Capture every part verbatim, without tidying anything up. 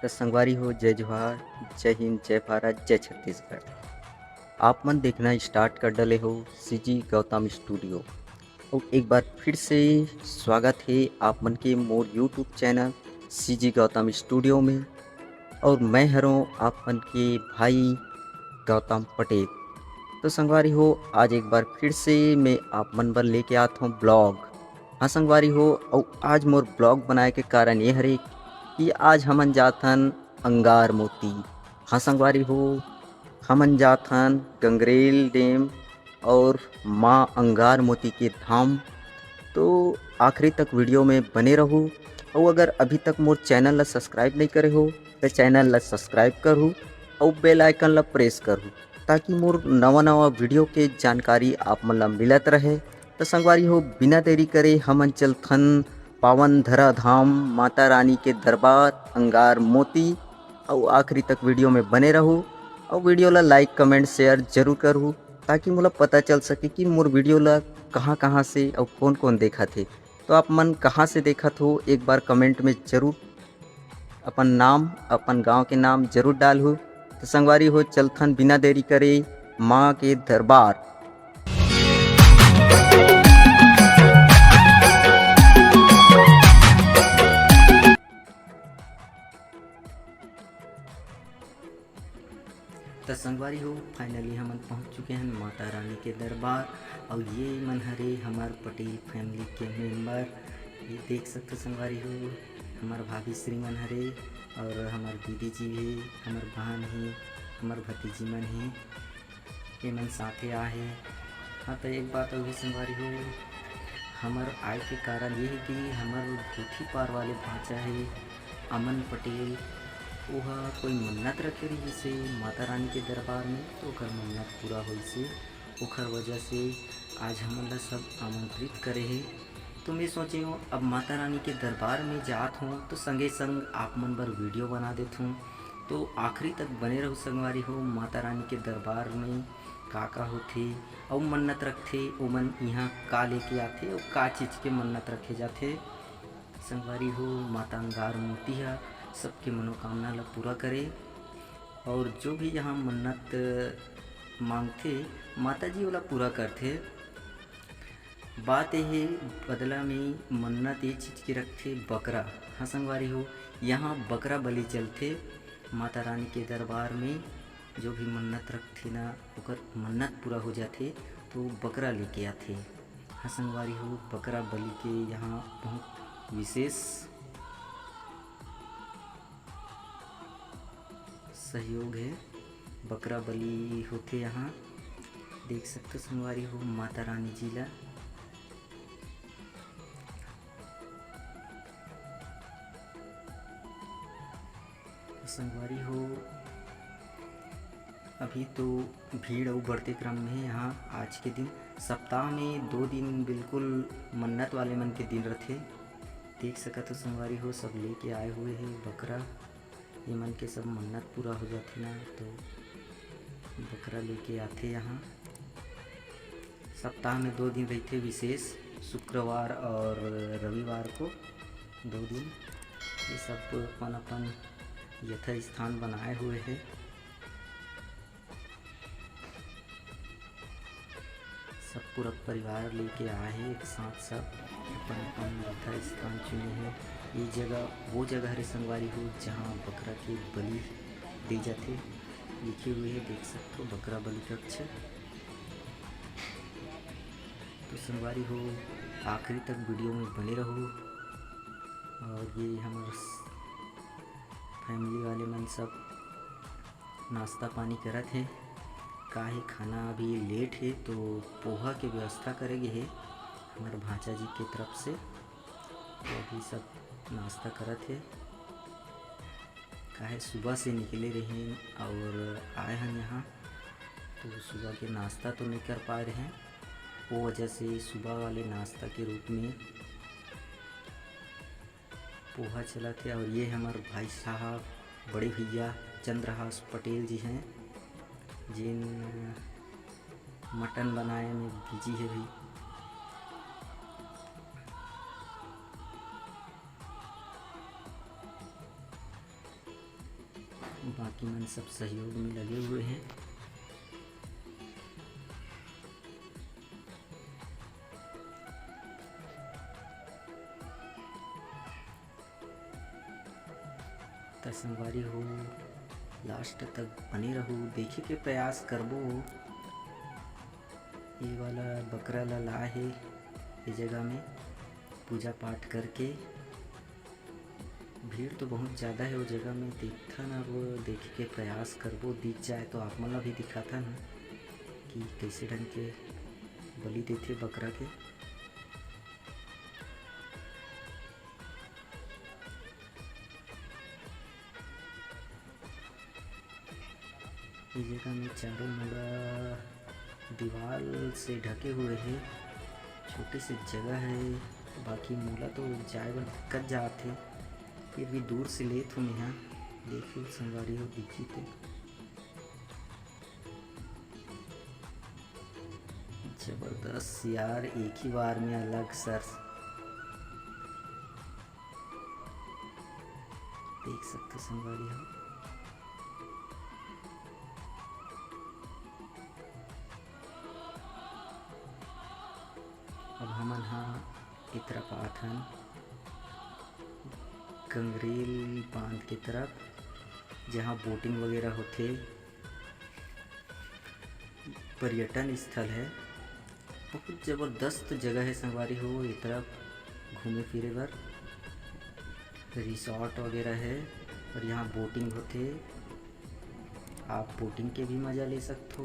त संगवारी हो, जय जोहार, जय हिंद, जय भारत, जय छत्तीसगढ़। आप मन देखना स्टार्ट कर डले हो सीजी गौतम स्टूडियो। और एक बार फिर से स्वागत है आप मन के मोर YouTube channel CG Gautam studio में। और मैं हरों आप मन के भाई गौतम पटेल। तो संगवारी हो, आज एक बार फिर से मैं आप मन बर लेके आत हूँ ब्लॉग। हाँ संगवारी हो, और आज मोर ब्लॉग बनाए के कारण ये हरे कि आज हमन जाथन अंगार मोती। हाँ संगवारी हो, हमन जाथन गंगरेल डैम और माँ अंगार मोती के धाम। तो आखिरी तक वीडियो में बने रहू। और अगर अभी तक मोर चैनल ला सब्सक्राइब नहीं करे हो, तो चैनल ला सब्सक्राइब करहू और बेल आइकन ला प्रेस करहू, ताकि मोर नवा नवा वीडियो के जानकारी आप मन ला मिलत रहे। तो संगवारी हो, बिना देरी करे हमन चलथन पावन धरा धाम माता रानी के दरबार अंगार मोती। और आखिरी तक वीडियो में बने रहू और वीडियो ला लाइक, कमेंट, शेयर जरूर करहू, ताकि मोला पता चल सके कि मोर वीडियो ला कहाँ कहाँ से और कौन कौन देखत हे। तो आप मन कहाँ से देखत हो, एक बार कमेंट में जरूर अपन नाम, अपन गांव के नाम जरूर डालहू। तो संगवारी हो, चलथन बिना देरी करे माँ के दरबार। त संगवारी हो, फाइनली हमन पहुंच चुके हैं माता रानी के दरबार। और ये मन हरे हमार पटेल फैमिली के मेंबर। ये देख सकते संगवारी हो, हमार भाभी श्री मन हरे और हमार दीदी जी भी, हमार बहन ही, हमार भतीजी मन ही, ये मन साथे आहे। हाँ, तो एक बात अउ भी संगवारी हो, हमर आए के कारण ये है कि हमर भूथी पार वाले भांचा है अमन पटेल, ओहा कोई मन्नत रखे रहिस हे माता रानी के दरबार में, तो ओकर मन्नत पूरा होइस हे। ओखर वजह से आज हमन ला सब आमंत्रित करे हे। तो मैं सोचे हूँ, अब माता रानी के दरबार में जात हूँ, तो संगे संग आप मन बर वीडियो बना देत हूँ। तो आखिरी तक बने रहू संगवारी हो, माता रानी के दरबार में का का होथे, अउ मन्नत रखथे, ओमन इहाँ का लेके आथे, अउ का चीज के मन्नत रखे जाथे। संगवारी हो, माता अंगार मोती ह सबके मनोकामना ला पूरा करे, और जो भी यहाँ मन्नत मांगथे, माता जी ओला पूरा करथे। बात ये हे, बदला में मन्नत ये चीज के रखथे, बकरा। हाँ संगवारी हो, यहाँ बकरा बलि चलथे माता रानी के दरबार में। जो भी मन्नत रखथे ना, ओकर मन्नत पूरा हो जाथे, तो बकरा लेके आथे। हाँ संगवारी हो, बकरा बलि के यहाँ बहुत विशेष सहयोग हे। बकरा बलि होथे यहाँ, देख सकते हो संगवारी हो माता रानी जी ला। संगवारी हो, अभी तो भीड़ अउ बढ़ते क्रम में हे। यहाँ आज के दिन, सप्ताह में दो दिन बिल्कुल मन्नत वाले मन के दिन रथे। देख सकत हो संगवारी हो, सब लेके आए हुए हे बकरा। ये मन के सब मन्नत पूरा हो जाथे ना, तो बकरा लेके आथे यहाँ। सप्ताह में दो दिन रहिथे विशेष, शुक्रवार और रविवार को दो दिन। ये सब अपन अपन यथा स्थान बनाए हुए हे। सब पूरा परिवार लेके आए हे एक साथ, सब अपन अपन यथा स्थान चुने हे। ये जगह वो जगह हरे संगवारी हो, जहाँ बकरा के बलि दे जाथे। लिखे हुए हे, देख सकते हो, बकरा बलि कक्ष। तो संगवारी हो, आखिरी तक वीडियो में बने रहो। और ये हमर फैमिली वाले मन सब नाश्ता पानी करत हे। का हे, खाना अभी लेट हे, तो पोहा के व्यवस्था करे गे हे हमर भांचा जी के तरफ से। तो अभी सब नाश्ता करत हे। काहे, सुबह से निकले रहेन और आए हन यहाँ, तो सुबह के नाश्ता तो नहीं कर पाए रहेन। वो वजह से सुबह वाले नाश्ता के रूप में पोहा चलत हे। और ये हमर भाई साहब, बड़े भैया चंद्रहास पटेल जी हैं, जिन मटन बनाए में बिजी हे भाई। बाकी मन सब सहयोग में लगे हुए हैं। त संगवारी हो, last तक बने रहू, देखे के प्रयास करबो। ये वाला बकरा ला लाए हे ये जगह में पूजा पाठ करके। भीड़ तो बहुत ज़्यादा है वो जगह में, देखथन अब देखे के प्रयास करबो, दिख जाए तो आप मन ला भी दिखाथन कि कैसे ढंग के बलि देथे बकरा के। ये जगह में चारों मुड़ा दीवाल से ढके हुए हे, छोटी सी जगह है, बाकी मोला तो जाए बर दिक्कत जात हे, फिर भी दूर से लेत हूँ मैं। देखिए संगवारी हो, दिखी थे जबरदस्त यार, एक ही बार में अलग सर देख सकते संगवारी हो। अब हमन हा ए तरफ आथन गंगरेल बांध के तरफ, जहाँ बोटिंग वगैरह होथे। पर्यटन स्थल है, बहुत जबरदस्त जगह है संगवारी हो। ये तरफ घूमे फिरे बर रिसोर्ट वगैरह है और यहाँ बोटिंग होथे, आप बोटिंग के भी मज़ा ले सकथो।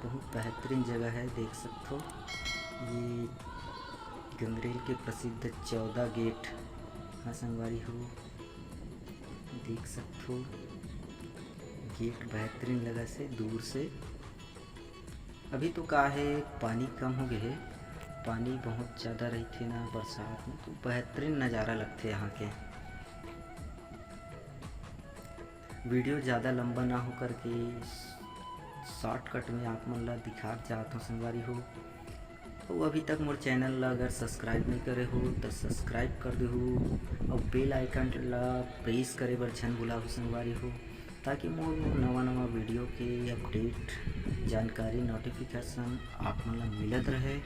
बहुत बेहतरीन जगह है, देख सकथो। ये गंगरेल के प्रसिद्ध चौदह गेट हाँ संगवारी हो, देख सकथो। गेट बेहतरीन लगा से दूर से। अभी तो का है, पानी कम हो गए है, पानी बहुत ज़्यादा रहिथे ना बरसात में, तो बेहतरीन नज़ारा लगथे यहाँ के। वीडियो ज़्यादा लंबा ना हो करके शॉर्टकट में आप मन ला दिखात जात हूँ संगवारी हो। तो अभी तक मोर चैनल ला अगर सब्सक्राइब नहीं करे हो तो सब्सक्राइब कर देहू और बेल आइकन ला प्रेस करे बर झन भुलाहू संगवारी हो, ताकि मोर नवा नवा वीडियो के अपडेट जानकारी नोटिफिकेशन आप मन ला मिलत रहे।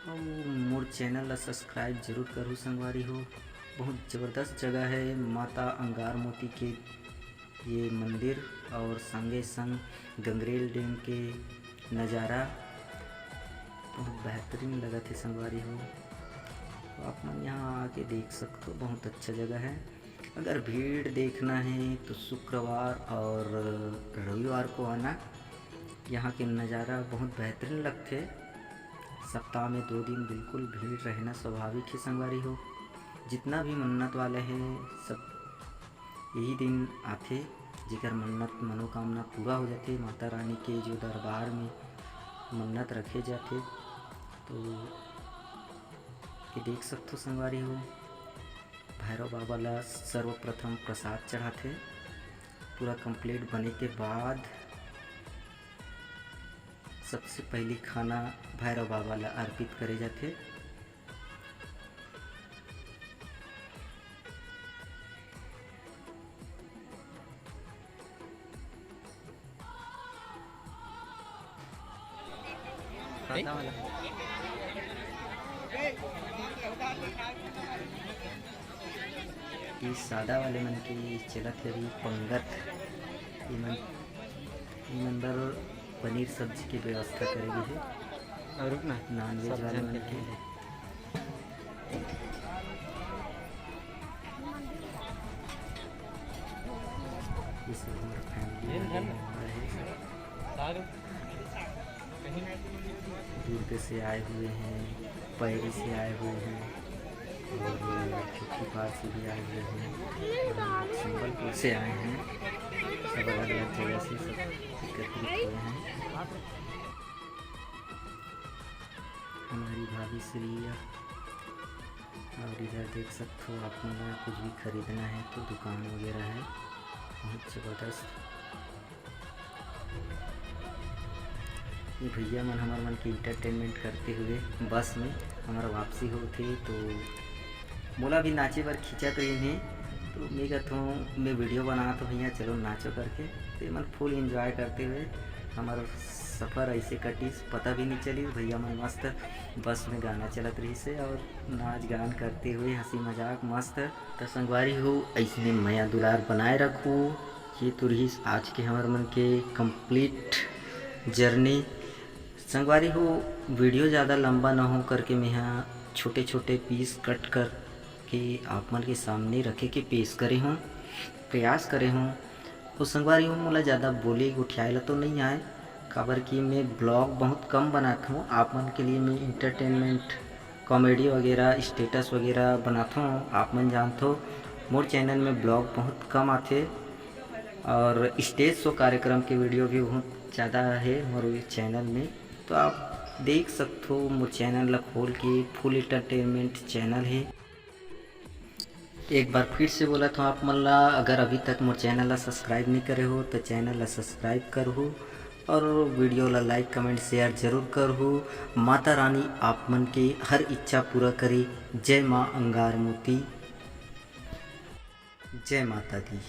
और मोर चैनल ला सब्सक्राइब जरूर करहू संगवारी हो। बहुत ज़बरदस्त जगह है माता अंगार मोती के ये मंदिर और संगे संग गंगरेल डैम के नज़ारा बहुत बेहतरीन लगत हे संगवारी हो। तो आप मन यहाँ आके देख सकते हो, बहुत अच्छा जगह है। अगर भीड़ देखना है तो शुक्रवार और रविवार को आना, यहाँ के नज़ारा बहुत बेहतरीन लगथे। सप्ताह में दो दिन बिल्कुल भीड़ रहना स्वाभाविक है संगवारी हो। जितना भी मन्नत वाले हैं सब यही दिन आथे, जेकर मन्नत मनोकामना पूरा हो जाथे। माता रानी के जो दरबार में मन्नत रखे जाथे, तो ये देख सकथो संगवारी हो, भैरव बाबा ला सर्वप्रथम प्रसाद चढ़ाथे। पूरा कंप्लीट बने के बाद सबसे पहली खाना भैरव बाबा ला अर्पित करे जाथे। सादा वाला। ये सादा वाले मन के चलत हे अभी पंगत। ये मन, ये मन बर पनीर सब्जी के व्यवस्था करे गे हे। और रुक ना, नॉन वेज सब वाले जन मन के के लिए। ये सब हमारा फैमिली ये वाले धन। मेंबर है। सारू। दुर्ग से आए हुए हैं, पैरी से आए हुए हैं और खिड़कीपार से भी आए हुए हैं और संबलपुर से आए हैं। सब अलग-अलग जगह से सब एकत्रित हुए हैं। हमारी भाभी श्रेया और इधर देख सकते हो, आप मन ला कुछ भी खरीदना है तो दुकान वगैरह है, बहुत ज़बरदस्त। ये भैया मन हमर मन के एंटरटेनमेंट करते हुए बस में हमर वापसी होत हे, तो मोला भी नाचे बर खींचत रहिन हे, मैं कहत हूँ, मैं वीडियो बनात हूँ भैया, चलो नाचो करके। तो ये मन फुल एंजॉय करते हुए हमारा सफ़र ऐसे कटिस, पता भी नहीं चलिस। भैया मन मस्त बस में गाना चलत रहिस हे और नाच गान करते हुए हंसी मजाक मस्त। तो संगवारी हो, ऐसने मया दुलार बनाए रखू। ये तो रहिस आज के हमर मन के कंप्लीट जर्नी। संगवारी हो, वीडियो ज़्यादा लंबा ना हो करके मैं यहाँ छोटे छोटे पीस कट कर के आप मन के सामने रखे के पेश करे हूँ, प्रयास करे हूँ। तो संगवारी हो, मोला ज़्यादा बोले गोठियाए ला तो नहीं आए, काबर कि मैं ब्लॉग बहुत कम बनात हूँ। आप मन के लिए मैं इंटरटेनमेंट, कॉमेडी वगैरह, स्टेटस वगैरह बनात हूँ। आप मन जानत हो, मोर चैनल में ब्लॉग बहुत कम आथे और स्टेज शो कार्यक्रम के वीडियो भी बहुत ज़्यादा है मोर चैनल में। तो आप देख सकत हो, मोर चैनल ला खोल के फुल एंटरटेनमेंट चैनल है। एक बार फिर से बोलत हूँ आप मन ला, अगर अभी तक मोर चैनल ला सब्सक्राइब नहीं करे हो तो चैनल ला सब्सक्राइब करहू और वीडियो ला लाइक, कमेंट, शेयर जरूर करहू। माता रानी आप मन के हर इच्छा पूरा करे। जय माँ अंगार मोती, जय माता दी।